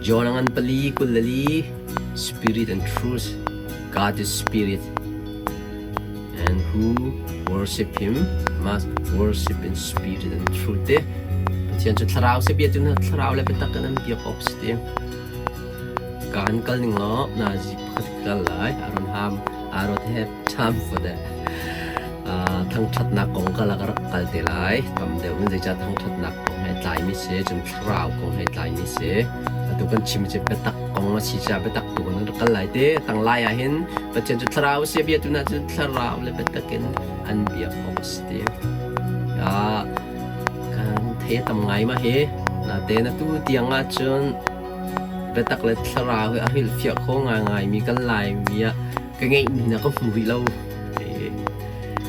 John a ngan pali 24, Spirit and truth, God is spirit, and who worship him must worship in spirit and truth te. Pathian cu thlarau se bia tu na thlarau le biatak in an biak awk si te. Kaan kal ning law nazi pakhat kal lai aron ham arot have time for that. Thangṭhatnak kong ka lak rak kal te lai. Tam deuh in zeicah thangṭhatnak kong he tlaimi si, cun thlarau kong he tlaimi si. Atu kan chim cu biatak kong a si caah biatak tu kan rak kal lai te. Tang lai ah hin Pathian cu thlarau a si, bia tu hna cu thlarau le biatak in an biak awk a si te. Kan thei tam ngai ma hi. Natein atu tiang ah cun biatak le thlarau hi a hrilhfiah kho ngaingaimi kan Laimi ah ka ngeihmi hna ka hmu rih lo.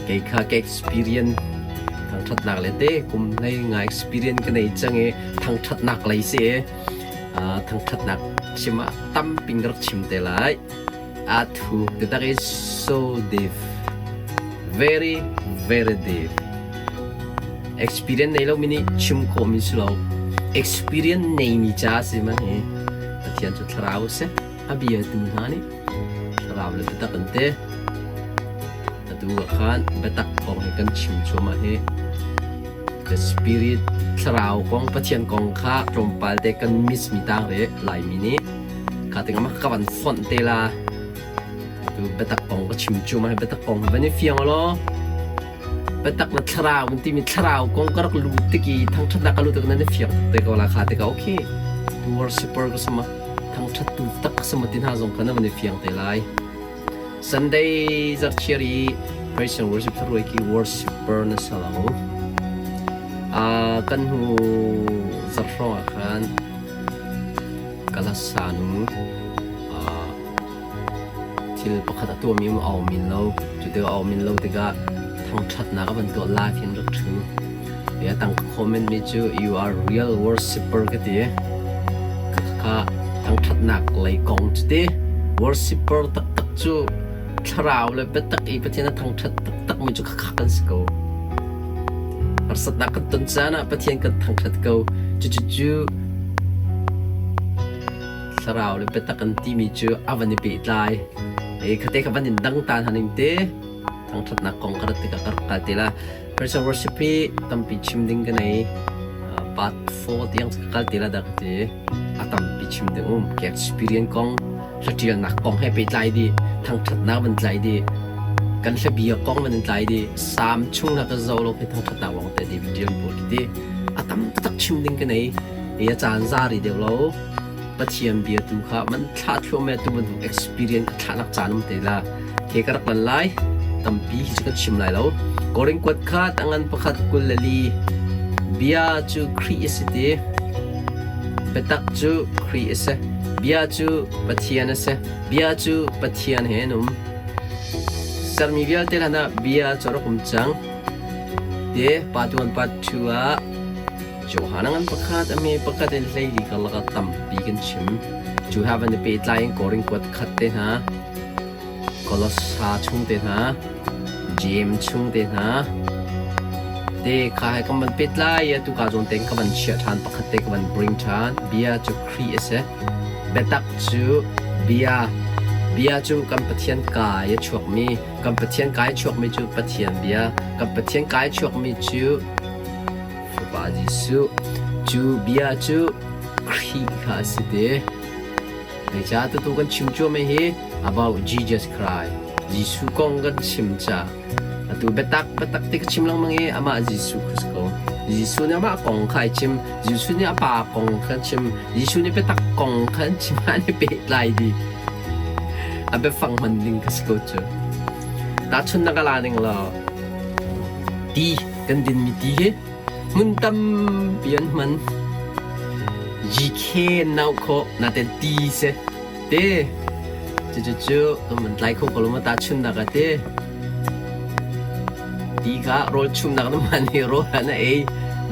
Kei kha ka experience thangṭhatnak le te kum hlei nga experience ka nei cang i thangṭhatnak lei si i thangṭhatnak chim ah tamping ka rak chim te lai. A thuk taktak is so deep. Very, very deep. Experience nei lomi nih chim khawhmi si lo. Experience neimi ca si man hi. Pathian cu thlarau a si. A bia tu hna nih thlarau le biatak an ti. Atu ah khan biatak kong hi kan chim cuahmah hi. The Spirit thlarau kong Pathian kong kha tlawmpal te kan miss mi tang re Laimi nih kha tikah mah ka van fonh te la. Atu biatak kong ka chim cuahmah hi biatak kong hi van i fiang law biatak na thlarau an timi thlarau kong ka rak lut tik i thangṭhatnak ka lut tik nan i fiang tuk te ko la kha tikah okay tu worshiper ka sama thangṭhattu tak ka sama ti hna zong kha na van i fiang te lai. Sunday zarhchiar i praise and worship tharuai ki worshiper na si lo. Kan hnu zarh hrawng ah khan Kalasanu thil pakhat a tuahmi um a um in lo. Cu tikah a um in lo tikah thangṭhatnak a van tuah live in rak ṭhu. A tang ka comment mi cu you are real worshipper ka ti. Khakha thangṭhatnak lei kong cu ti. Worshipper taktak cu thlarau le biatak i Pathian a thangṭhat taktak mi cu khakha kan si ko. Harsatnak kan ton caan ah Pathian kan thangṭhat ko. Cucu thlarau le biatak an timi cu a van i pehtlai. Khate kha van in dang ta hna ning te. Thangṭhatnak kong ka rat tikah ka rak kal te la. Praise and worship hi tampi chim ding ka nei. Part 4 tiang ka kal te la dah ka ti. A tampi chim ding um. Ka experience kong, hlatialnak kong he pehtlai dih, thangṭhatnak van tlai dih, kan hlabia kong van in tlai dih, Psalm chung na ka zoh lo khi thangṭhatnak lawng te David rian pawl khi ti. A tam taktak chim ding ka nei. I a caan za ri deuh lo. Pathian bia tu kha man thlah thluahmah tu bantuk experience ka thlahnak caan um te la. Ke ka rak lan lai. Tampi hi cu kan chim lai lo. Korin kuat kha tangan pakhat 24 bia cu Khrih a si ti. Biatak cu Khrih a si. Bia cu Pathian a si. Bia cu Pathian he an um. Sermi vialte hlan ah bia cu a rak um cang. Te pa tuan part 2 ah Johan a ngan pakhat, a hme pakhat in 14 karlak ah tampi kan chim. Cu he van i pehtlai in Korin kuat khat te hna, Kolossa chung te hna, Jeim chung te hna, te kha he kan van pehtlai i atu ka zawn tein ka van chiah ṭhan pakhat te ka van bring ṭhan. Bia cu Khrih a si. Biatak cu bia. Bia cu kan Pathian kaa i a chuakmi, kan Pathian kaa i a chuakmi cu Pathian bia. Kan Pathian kaa i a chuakmi cu Fapa Jesuh cu bia cu Khrih kha a si te. Zeicah tutu kan chim cuahmah hi about Jesus Christ. Jesuh kong kan chim ca. Atu biatak biatak ti ka chim lengmang i amah Jesuh Christ ko. Jesuh nih amah kong kha ai chim. Jesuh nih a pa kong kha a chim. Jesuh nih biatak kong kha an chim an i pehtlai dih. A biafang hman ding kha si ko cu. Tahchunhnak a la ning law ti Kan dinmi ti hi hmun tampi an hman. GK nau khawh naten ti si te. Cucu kan van tlai kho ko lo ma tahchunhnak ah te. Ti kha rawl chumnak na hman i rawl ah na ei.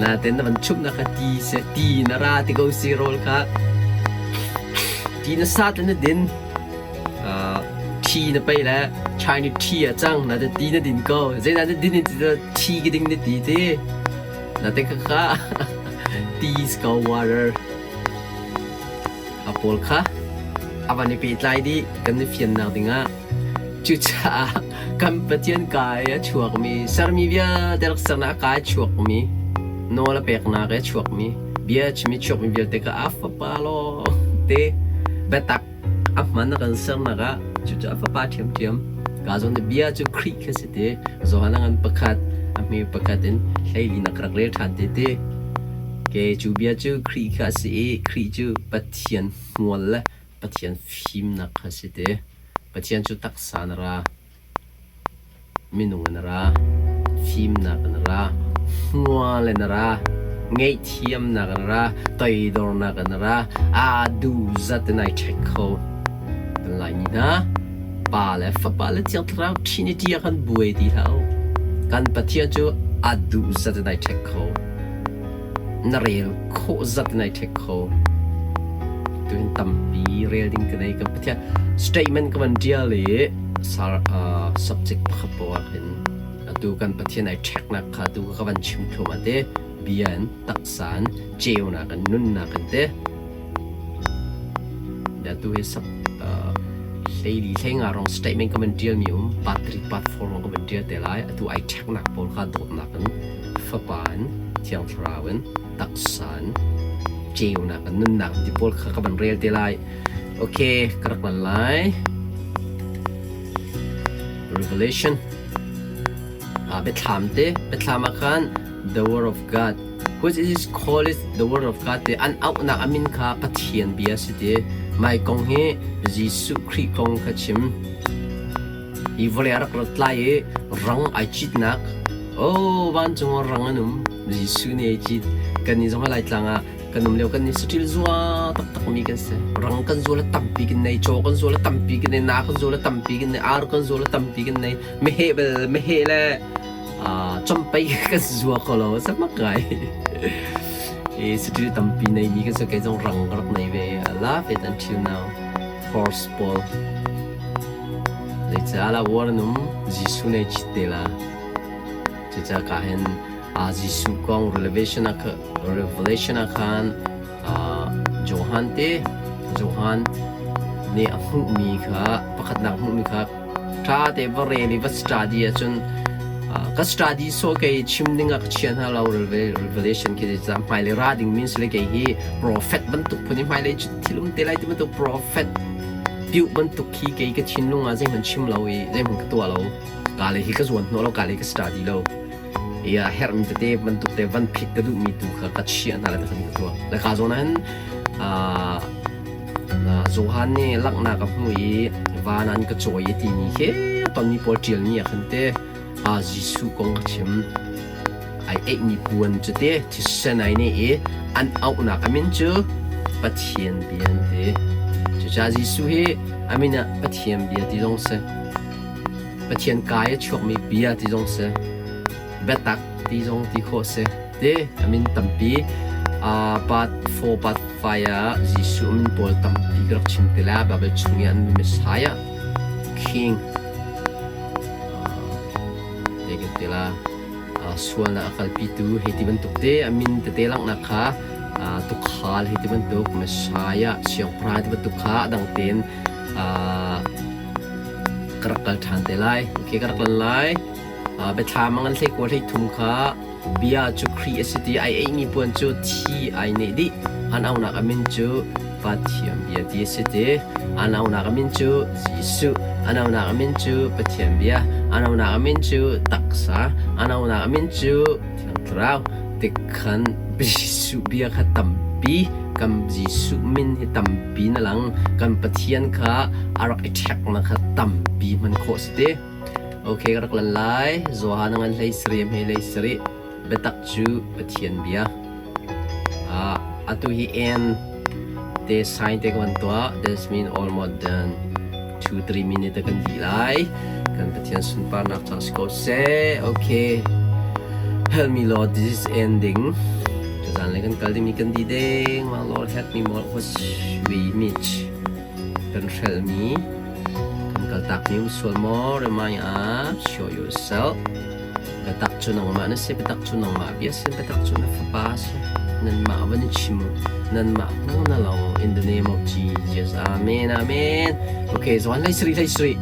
Naten na van chumnak kha ti si. Ti na ra ti ko si rawl kha. Ti na sat le na din. Tea na pei le Chinese tea a cang na ti na din ko zei na din in tea ka ding na ti ti na te kha tea is go water. A paw. pawl kha a van i pehtlai dih kan i fiannak dingah. Cucaah kan Pathian kaa i a chuakmi, sermi vialte rak sernak a kaa i chuakmi, nawl a peknak i a chuakmi, bia a chim i chuakmi vialte kha a Fapa lawng te biatak a hman a kan sernak ah cucu a Fapa ṭhiamṭhiam. Ka zawn i bia cu Khrih khi a si ti. Johan a ngan pakhat, a hme pakhat in 14 a ka rak rel ṭhan te ti. Ke cu bia cu Khrih kha a si i Khrih cu Pathian hmual le Pathian fimnak kha a si ti. Pathian cu taksa in a ra, minung in a ra, fimnak in a ra, hmual in a ra, ngaihthiamnak in a ra, toidornak in a ra, aa duhzat in ai ṭhek kho. Kan Laimi hna, Pa le Fapa le Thiang Thlarau Trinity ah kan buai ti hlah u. Kan Pathian cu aa duhzat in ai ṭhek kho. Na rel khawh zat in ai ṭhek kho. Tuhin tampi rel ding ka nei. Kan Pathian statement ka van ṭial i sar, uh, subject pakhat poah hin atu kan Pathian ai ṭheknak kha tu ka van chim thluahmah te bia in taksa in ceunak in nunnak in te atu hi sub uh, hleili hleinga rong statement ka van ṭialmi um part 3 part 4 rong ka van ṭial te lai atu ai ṭheknak pawl kha dawtnak in Fapa in Thiang Thlarau in taksa in ceunak in nunnak ti pawl kha ka van rel te lai. Okay, ka rak lan lai. Revelation. Ah, biathlam te, biathlam ah khan the word of God which is called the word of God te an auhnak a min kha Pathian bia si ti. Mai kong hi Jesuh Khrih kong kha chim. Hi vawlei a rak rat lai i rang ai citnak oh vancung ah rang an um Jesuh nih ai cit kannih zong hi Laitlang ah kan um lio kan nih saṭil zua taktakmi kan si rang kan zual a tampi kan nei caw kan zual a tampi kan nei na kan zual a tampi kan nei ar kan zual a tampi kan nei meheh bel meheh le cawmpei kan zua ko lo samak ngai i saṭil tampi neimi kan si kei zong rang ka rak nei ve I love it until now horse pawl Zeicahdah uar an um? Jesuh nih a chit te la. Cucaah ka hin Jesuh kong Revelation ah Revelation ah khan Johan te Johan nih a hmuhmi kha pakhatnak hmuhmi kha ṭha te va rel i va study ahcun ka study so kei chim ding ah ka chia hna lo Revelation khi zeicah hmailei ra ding min si le kei hi prophet bantuk phun i hmailei thil um te lai ti bantuk prophet Piuh bantuk khi kei ka thinlung ah zeihmanh chim lo i zeihmanh ka tuah lo. Ka le hi ka zuan hnawh lo, ka le ka study lo. I a herhmi tete bantuk te van phit ka duhmi tu kha ka chiah hna le takhan ka tuah. Le ka zawn ah hin Johan nih langhnak a hmuh i van an ka cawi i timi khi tonmi pawl ṭialmi ah khan te Jesuh kong ka chim. Ai eihmi puan cu te thisen ai ne i an auhnak a min cu Pathian bia an ti. Cucaah Jesuh hi a min ah Pathian bia ti zong si. Pathian kai a chuakmi bia ti zong si. Biatak ti zong ti khawh si. Te a min tampi part 4 part 5 ah Jesuh min pawl tampi ka rak chim te la Bible chung i an Messiah King te kan ti la. Sualnak a kalpitu hei ti bantuk te a min tete langhnak kha tukhal hei ti bantuk Messiah siangpahrang ti bantuk kha a dang tein ka rak kal ṭhan te lai. Okay, ka rak lan lai. Biathlam a ngan 19 13 kha bia cu Khrih a si ti ai eimi puan cu thi ai neh dih. An aunak a min cu Pathian bia ti a si ti. An aunak a min cu Jesuh. An aunak a min cu Pathian bia. An aunak a min cu taksa. An aunak a min cu Thiang Thlarau. Tikhan Jesuh bia kha tampi kan Jesuh min hi tampi na lang. Kan Pathian kha a rak i ṭheknak kha tampi hman khawh si ti. Okay, ka rak lan lai. Johan a ngan hlei sarih hme hlei sarih. Biatak cu Pathian bia. Atu hi N te sign te ka van tuah. This mean almost done. 2-3 minute kan dih lai. Kan Pathian sunparnak ca si ko seh. Okay. Help me Lord, this is ending. Tuzan le kan kal dingmi kan di deng. Ma Lord help me more what we meet. Kan hrelmi kan kaltakmi um sual maw? Remind us, show yourself. Biatak cu nangmah na si, biatak cu nangmah bia si, biatak cu na fapa si. Nanmah van i chim nanmah hmang na lo in the name of Jesus. Amen. Amen. Okay, zawn hlei sri hlei sri.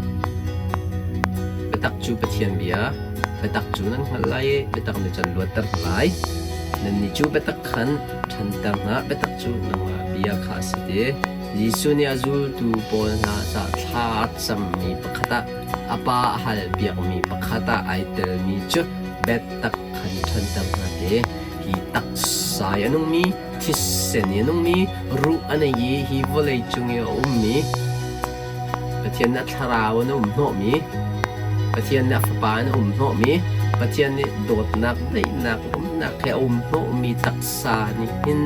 Biatak cu Pathian bia, biatak cu nan hngalh lai i biatak nih cun luatter lai. Nannih cu biatak khan ṭhanter hna, biatak cu nangmah bia kha a si ti. Jesuh nih a zultu pawl hna caah thla a cammi pakhat ah a Pa a halpiakmi pakhat ah ai telmi cu biatak khan ṭhanter hna te. Hi taksa i a nungmi, thisen i a nungmi, ruh a nei i hi vawlei cung i a ummi, Pathian nih a thlarau in a um hnawhmi, Pathian nih a Fapa in a um hnawhmi, Pathian nih dawtnak, daihnak, umnak he a um hnawhmi taksa nih hin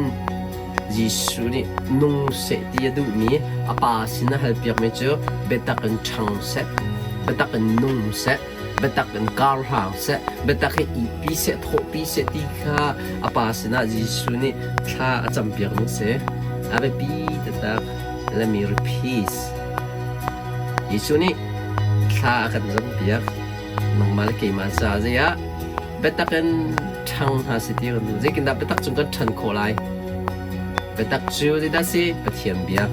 Jesuh nih nung seh ti a duhmi a Pa sin a halpiakmi cu biatak in ṭhang seh, biatak in nung seh, biatak in kar hlang seh, biatak hi ihpi seh, thawhpi seh ti kha a Pa sinah Jesuh nih thla a campiakmi a si. A biapi taktak. Let me repeat. Jesuh nih thla a kan campiak. Nangmah le keimah ca zei ah biatak in ṭhang hna seh ti kan duh. Zeitindah biatak cung kan ṭhan khawh lai? Biatak cu zeidah si? Pathian bia.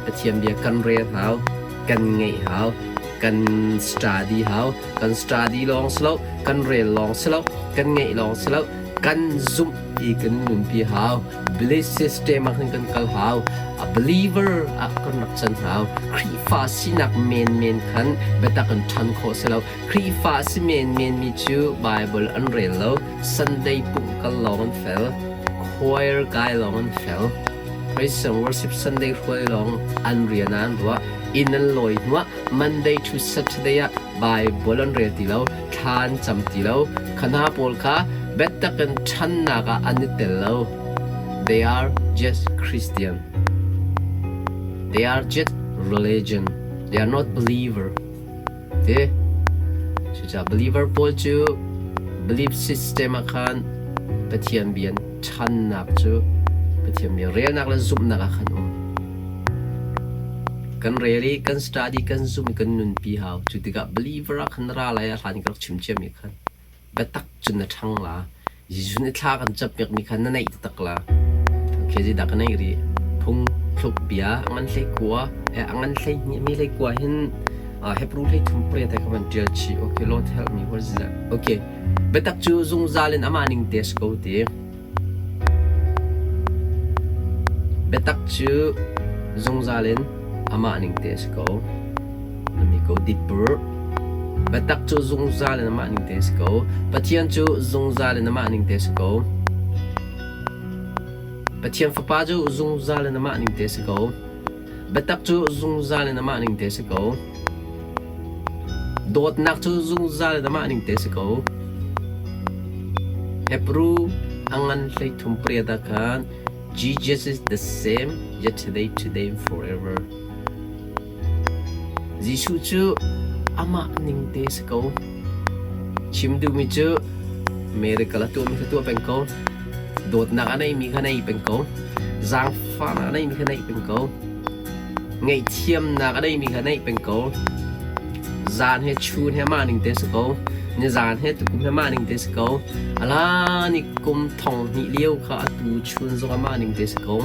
Pathian bia kan rel hau, kan ngeih hau, kan study hau. Kan study lawng si lo, kan rel lawng si lo, kan ngeih lawng si lo, kan zumh i kan nunpi hau. Belief system ah khan kan kal hau. A believer ah kan rak can hau. Khrihfa sinak menmen khan biatak in ṭhan khawh si lo. Khrihfa si menmen mi cu Bible an rel lo. Sunday pumh kal lawng an fel. Choir kai lawng an fel. Praise and worship Sunday hruai lawng an rian ah an ruah. Inn an lawi hnuah Monday to Saturday ah Bible an rel ti lo, thla an cam ti lo. Khana pawl kha biatak in ṭhannak ah an i tel lo. They are just Christian. They are just religion. They are not believer. Te cucaah believer pawl cu belief system ah khan Pathian bia ṭhannak cu Pathian bia relnak le zumhnak ah khan um. Kan rel i kan study kan zumh i kan nunpi hau. Cu tikah believer ah khan ra lai ah hlan ka rak chim ciami khan biatak cun na ṭhang la. Jesuh nih thla kan campiakmi kha na neih taktak la. Okay, zeidah ka neih rih? Phung thluk bia a ngan hlei kua, eh, a ngan hlei hnih mi hlei kua hin Hebrew hlei thum pariat he ka van ṭial chih. Okay, Lord help me. What is that? Okay. Biatak cu zungzal in amah ning te si ko ti. Biatak cu zungzal in amah ning te a si ko. Nami ko dipur. Biatak cu zungzal in amah ning te a si ko. Pathian cu zungzal in amah ning te a si ko. Pathian Fapa cu zungzal in amah ning te a si ko. Biatak cu zungzal in amah ning te a si ko. Dawtnak cu zungzal in amah ning te a si ko. Hebrew a ngan 33 pariat ah khan Jesus is the same yesterday, today, and forever. Jesuh cu amah ning te a si ko. Chim duhmi cu miracle a tuahmi kha tuah peng ko. Dawtnak a neimi kha nei peng ko. Zaangfahnak a neimi kha nei peng ko. Ngaihthiamnak a neimi kha nei peng ko. Zan he chun he mah ning te si ko. Nizan he tukum he mah ning te si ko. Ala ni kum thong hnih lio kha atu chun zong amah ning te si ko.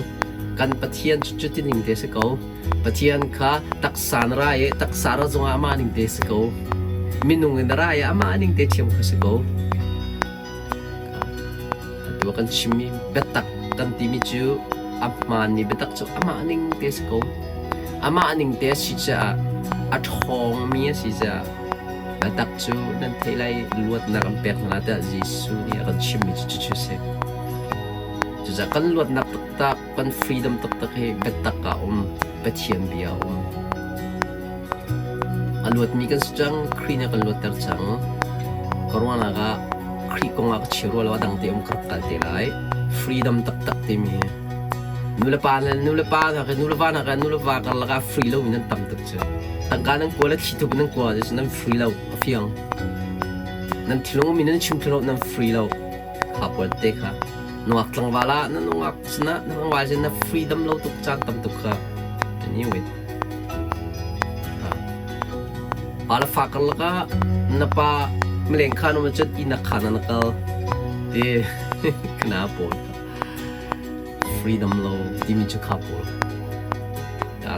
Kan Pathian cu cuti ning te si ko. Pathian kha taksa na ra i taksa ra zongah amah ning te si ko. Minung in na ra i amah ning te ṭhiam kha si ko. Atu kan chimmi biatak kan timi cu a hmaanmi biatak cu amah ning te si ko. Amah ning te a si caah a ṭhawngmi a si caah biatak cu nan theih lai luatnak an pek hna lai tiah Jesuh nih a kan chimmi cu cucu a si. Cucaah kan luatnak taktak kan freedom taktak hi biatak ah um, Pathian bia a um. A luatmi kan si cang, Khrih nih a kan luatter cang. Ka ruahnak ah Khrih kong ah ka chia rua lo, a dang te um ka rak kal te lai. Freedom taktak timi hi. Nu le pa le nu le pa hna ke nu le va hna ke nu le va karlak ah free lo mi nan tam tuk cu. Tangka nan kua le thli thup nan kua cu nan free lo, a fiang. Nan thilung mi nan chim thilo nan free lo. Kha pawl te kha. Nungak tlangval ah na nungak sinah na tlangval sin na freedom lo tuk caan tam tuk kha. Anyway. Pa le fa karlak ah na pa mileng kha na cut i na kha na na kal. Ti kana pawl kha. freedom lo timi cu kha pawl.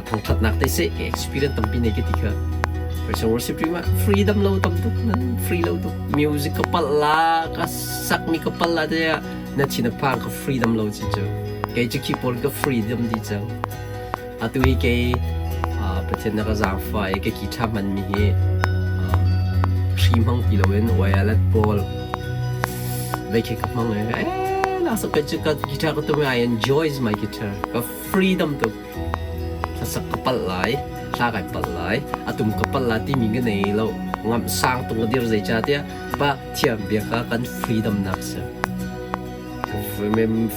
Thangthatnak te seh experience tampi nei ka ti kha. Praise and worship ma freedom lo tam tuk nan free lo tuk. Music ka pal la ka sak mi ka pal la te na thin a phang ka freedom lo chi cu. Kei cu khi pawl ka freedom di cang. Atu hi kei Pathian na ka zaangfah i ka ki ṭha hmanmi hi hri hmang ti loin wireless pawl vei khi ka hmang i eh ka cu ka guitar ka tum i I enjoys my guitar. Ka freedom tuk. Hlasak ka palh lai, hla kai palh lai, a tum ka palh lai timi ka nei lo. Ngamh sang tung ka dir zeicahtiah pa thiam bia kha kan freedom nak si.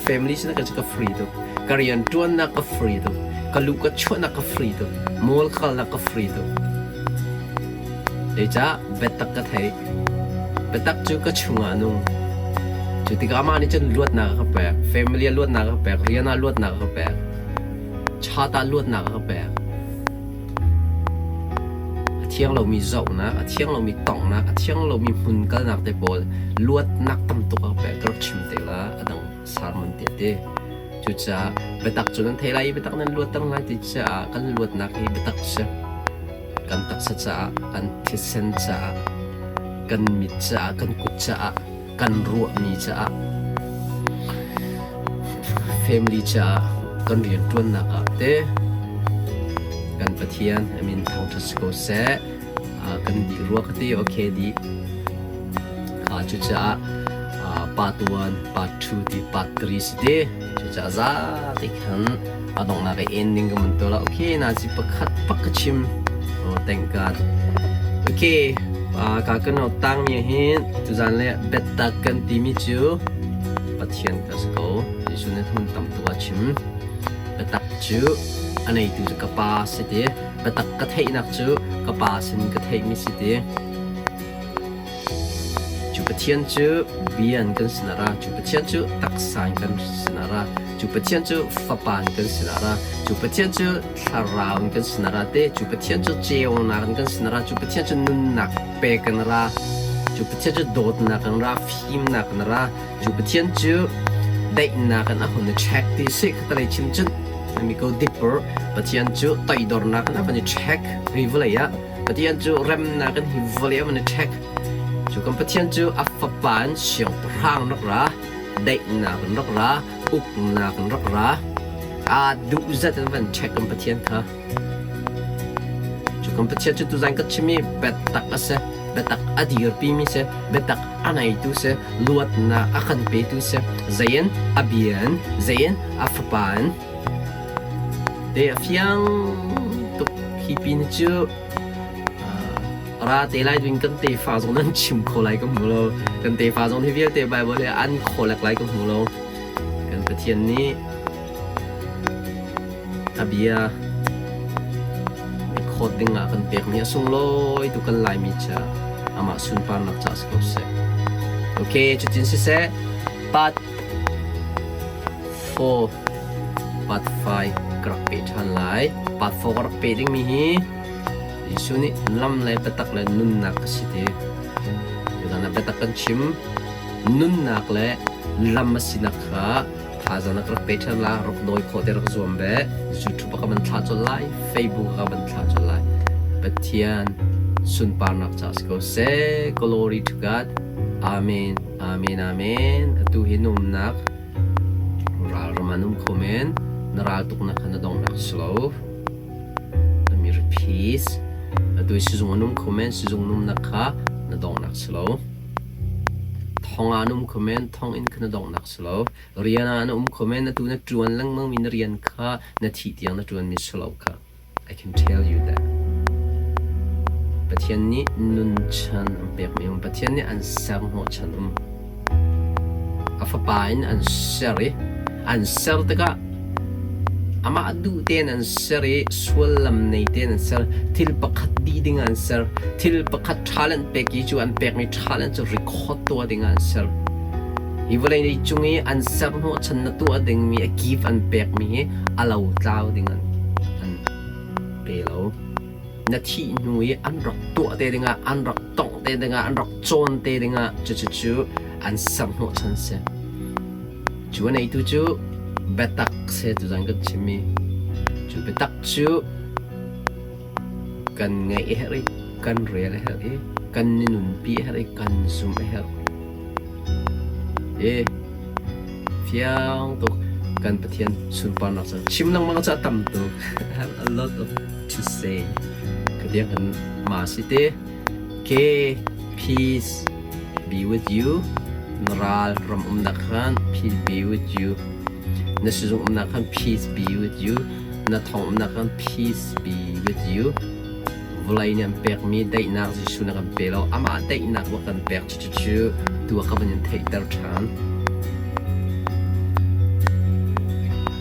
Family sinah ka ka free tuk. Ka rian ṭuannak ka free tuk. Ka luh ka chuahnak ka free tuk. Mall kalnak ka free tuk. Zeicah biatak ka theih. Biatak cu ka chungah a nung. Cu tikah amah nih cun luatnak a ka pek. Family ah luatnak a ka pek. Rian ah luatnak a ka pek. Chat ah luatnak a ka pek. A thiang lomi zohnak, a thiang lomi tonghnak, a thiang lomi hmun kalnak te pawl luatnak tam tuk a pek. Ka rak chim te la, a dang sermon te te. Cucaah biatak cu nan thei lai i biatak nan luat lai ti caah kan luatnak hi biatak si. Kan taksa caah, kan thisen caah, kan mit caah, kan kut caah, kan ruahmi caah, family caah, kan rianṭuannak ah te kan Pathian a min thangṭhat si ko seh. Kan dih rua ka ti, okay dih. Cucaah part 1, part 2 ti part 3 si te. Cucaah za te khan a donghnak i ending ka mun to la. Okay, na ci pakhat pak ka chim. Oh, thank God. Okay, ka kan tang mi hin tuzan le biatak kan timi cu Pathian ka si ko. Jesuh nih hmun tam tuk a chim. Biatak cu a neitu cu ka pa si ti. Biatak ka theihnak cu ka pa sin ka theihmi si ti. Cu Pathian cu bia in kan sinah ra, cu Pathian cu taksa in kan sinah ra, cu Pathian cu Fapa in kan sinah ra, cu Pathian cu Thlarau in kan sinah ra te, cu Pathian cu ceunak in kan sinah ra, cu Pathian cu nunnak pek in ra, cu Pathian cu dawtnak in ra, fimnak in ra, cu Pathian cu daihnak in a hun i check ti si khatalei chim cun mi ko deeper Pathian cu toidornak in a van i check hi vawlei ah Pathian cu remnak in hi vawlei a van i ṭhek. Cu kan Pathian cu a Fapa in siangpahrang rak ra, daihnak in rak ra, uknak in rak ra. Aa duh zat in van ṭhek kan Pathian kha. Cu kan Pathian cu tuzan ka chim i biatak a si, biatak a dirpimi si, biatak a neitu si, luatnak a kan petu si, zei in a bia in, zei in a Fapa in, Te a fiang tuk hi pin cu ra te lai ding kan tefa zong nan chim kho lai ka hmu lo. Kan tefa zong hi vialte Bible he an kholek lai ka hmu lo. Kan Pathian nih a bia khawt ding ah kan pekmi a sunglawi tu kan Laimi ca amah sunparnak ca si ko seh. Okay, cutin siseh part 4 part 5 ka rak peh ṭhan lai. Part 4 ka rak peh dingmi hi Jesuh nih lam le biatak le nunnak a si ti. Tuzan ah biatak kan chim. Nunnak le lam a sinak kha thazaang ka rak pe ṭhan la, rak dawi khawh te rak zuam ve. YouTube ah ka van thlah colh lai, Facebook ah ka van thlah colh lai. Pathian sunparnak ca si ko seh. Glory to God. Amen. Amen. Amen. Atu hi numnak Ralram an um kho men. Na raltuknak kha na donghnak si lo. Let me repeat. Atu i sizung an um kho men. Sizung numnak kha na donghnak si lo. Thong ah an um kho men. Thonginn kha na donghnak si lo. Rian ah an um kho men. Atu na ṭuan lengmangmi na rian kha na thih tiang na ṭuanmi si lo kha. I can tell you that. Pathian nih nunchan an pekmi um. Pathian nih an ser hnawhchan um. A fapa in an ser i an ser tikah amah duh tein an ser i suallam nei tein an ser. Thil pakhat dih ding an ser. Thil pakhat talent pek i cu an pekmi talent cu record tuah ding an ser. Hi vawlei cung i an ser hnawhchan na tuah dingmi a gift an pekmi hi a lo tlau ding an an pe lo. Na thih hnu i an rak tuah te dingah, an rak tongh te dingah, an rak cawn te dingah cucu cu an ser hnawhchan si. Cu a neitu cu Biatak seh tuzan kan chimmi cu biatak cu kan ngaih a herh i kan rel a herh i kan i nunpi a herh i kan zumh a herh. E fiang tuk kan Pathian sunparnak cu chim lengmang cu a tam tuk. I have a lot of to say. Ka tiang kan ma si te. K peace be with you. Na ral ram umnak khan peace be with you. Na sizung umnak khan peace be with you. Na thong umnak khan peace be with you. Vawlei nih an pekmi daihnak Jesuh na kan pe lo. Amah daihnak wa kan pek cucu tu ah ka van in theihter ṭhan.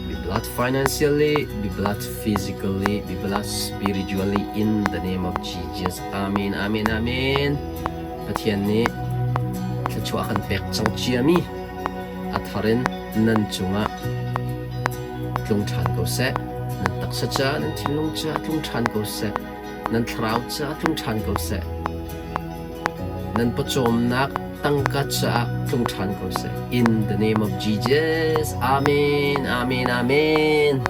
Be blessed financially, be blessed physically, be blessed spiritually in the name of Jesus. Amen, amen, amen. Pathian nih thluachuah kan pek cang ciami a thar in nan cungah tlung ṭhan ko seh. Nan taksa ca, nan thinlung ca tlung ṭhan ko seh. Nan thlarau ca tlung ṭhan ko seh. Nan pawcawmnak tangka caah tlung ṭhan ko seh. In the name of Jesus. Amen. Amen. Amen.